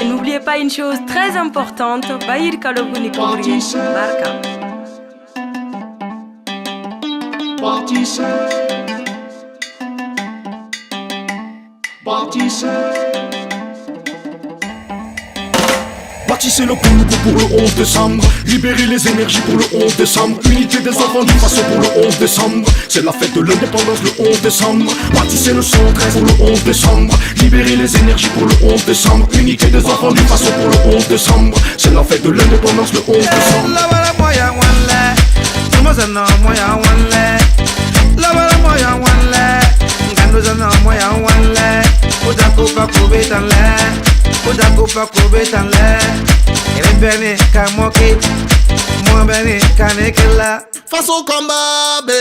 Et n'oubliez pas une chose très importante, Bahir Kaloguni Barka. Bâtissez le Congo pour le 11 décembre. Libérez les énergies pour le 11 décembre. Unité des enfants du Faso pour le 11 décembre. C'est la fête de l'indépendance le 11 décembre. Bâtissez le 113 pour le 11 décembre. Libérez les énergies pour le 11 décembre. Unité des enfants du Faso pour le 11 décembre. C'est la fête de l'indépendance le 11 décembre. Faso kamba be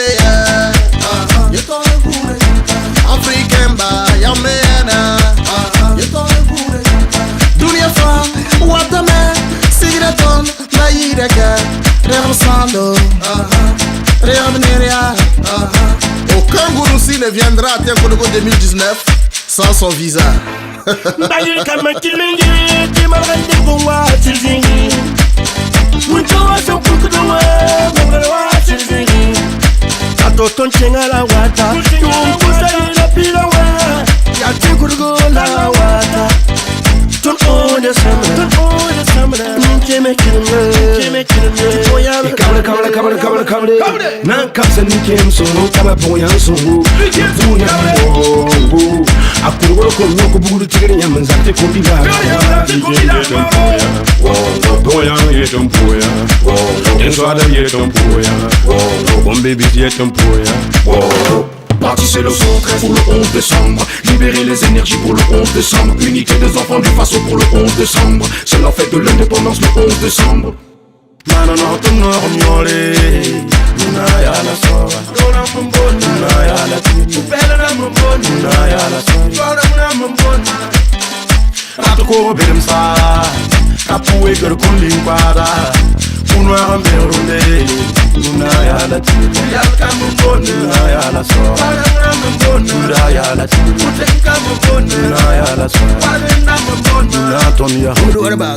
Africain ba yamena. Dunia fa watame sigreton na yireke Sando Aucun Gouroussi ne viendra à Tenkodogo 2019 sans son visa. Kabale kabale nan kapsa ni kem songo kaba bonya songo bunya bongo akurugoro ko nyoko buguru tigere nyam nzakte ko biga bonya yeton poya enswada yeton poya bombe bit yeton poya. Bâtissez le 113 pour le 11 décembre. Libérez les énergies pour le 11 décembre. Unité des enfants du Faso pour le 11 décembre. C'est la fête de l'indépendance le 11 décembre.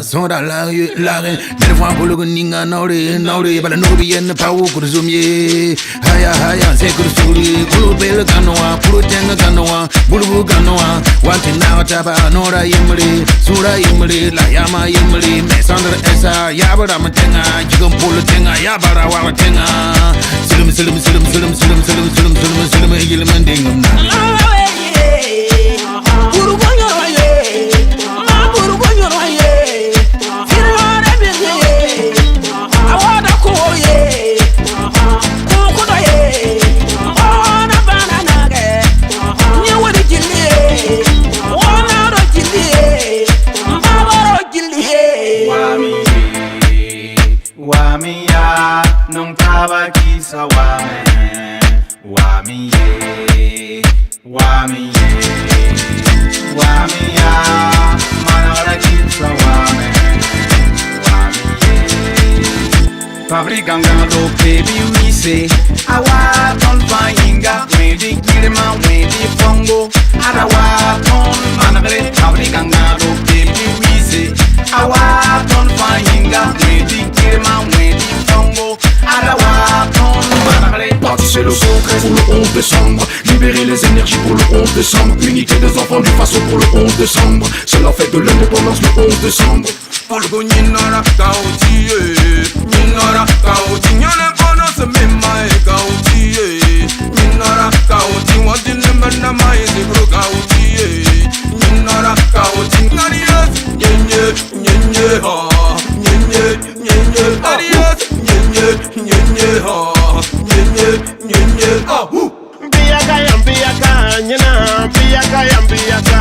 Sonda la la ned fãa pʋlg ninga naoore naoore bala nog b yend pa wokd zom ye haya haya zẽkd sugri kʋlg beel gãnd wã pʋr tẽng gãnd wã bulb gãnd wã wa tɩ naag taba noora yembre sũura yembre la yama yembre me sãndr ɛsa yaab rãmb tẽnga jig n pʋl tẽnga yaa bara wag tẽnga silem silem silem silem silem silem silem silem silem yɩlem n dengem na. Fabricangando baby we say awa ton fanyinga wedi girma wedi fongo arawa ton managre. Fabricangando baby we say awa ton fanyinga wedi girma wedi fongo arawa ton managre. Bâtissez le 113 pour le 11 décembre. Libérez les énergies pour le 11 décembre. Unité des enfants du Faso pour le 11 décembre. C'est la fête de l'indépendance le 11 décembre. Nyinara kautie, nyinara kauti, nyana kono se mema e kautie, nyinara kauti, wadi ne mena mai zibro kautie, nyinara kauti, ngarias, nyenye, nyenye ha, nyenye, nyenye, ngarias, nyenye, nyenye ha, nyenye, nyenye ah hu. Biyaka yam biyaka, nyina biyaka yam biyaka.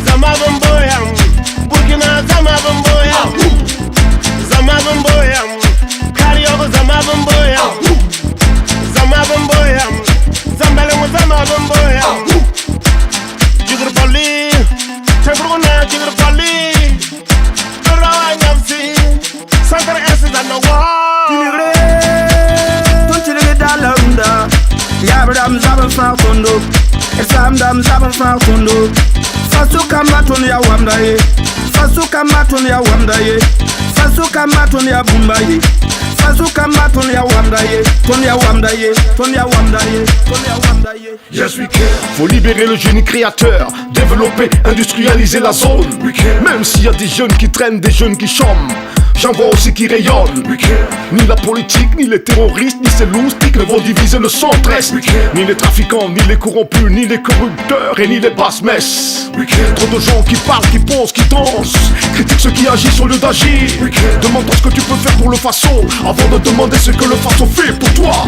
Zama bamboyam. Burkina zama bamboyam, zama bamboyam, Kariogo zama bamboyam, zama bamboyam, Zambalengo zama bamboyam. Jigur pali, Tembruna jigur pali, Rawa nyamsi, Santar S zanawa. Tinigre, ton tinigre dalamda, yabram zabam fa kondo, esam dam zabam fa kondo. Faso kamba tõnd yaa wamda ye. Faso kamba tõnd yaa wamda ye. Faso kamba tõnd yaa bũmba ye. Faso kamba tõnd yaa wamda ye. Tõnd yaa wamda ye. Tõnd yaa wamda ye. Tõnd yaa wamda ye. Yes, we can. Faut libérer le génie créateur, développer, industrialiser la zone. Même s'il y a des jeunes qui traînent, des jeunes qui chôment. J'en vois aussi qui rayonnent. Ni la politique, ni les terroristes, ni ces loustiques ne vont diviser le centre-est. Ni les trafiquants, ni les corrompus, ni les corrupteurs et ni les basses messes. Trop de gens qui parlent, qui pensent, qui dansent. Critiquent ceux qui agissent au lieu d'agir. Demande-toi ce que tu peux faire pour le Faso avant de demander ce que le Faso fait pour toi.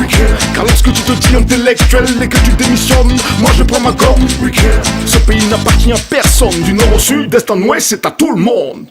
Car lorsque tu te dis intellectuel et que tu démissionnes, moi je prends ma gomme. Ce pays n'appartient à personne. Du nord au sud, d'est en ouest, c'est à tout le monde.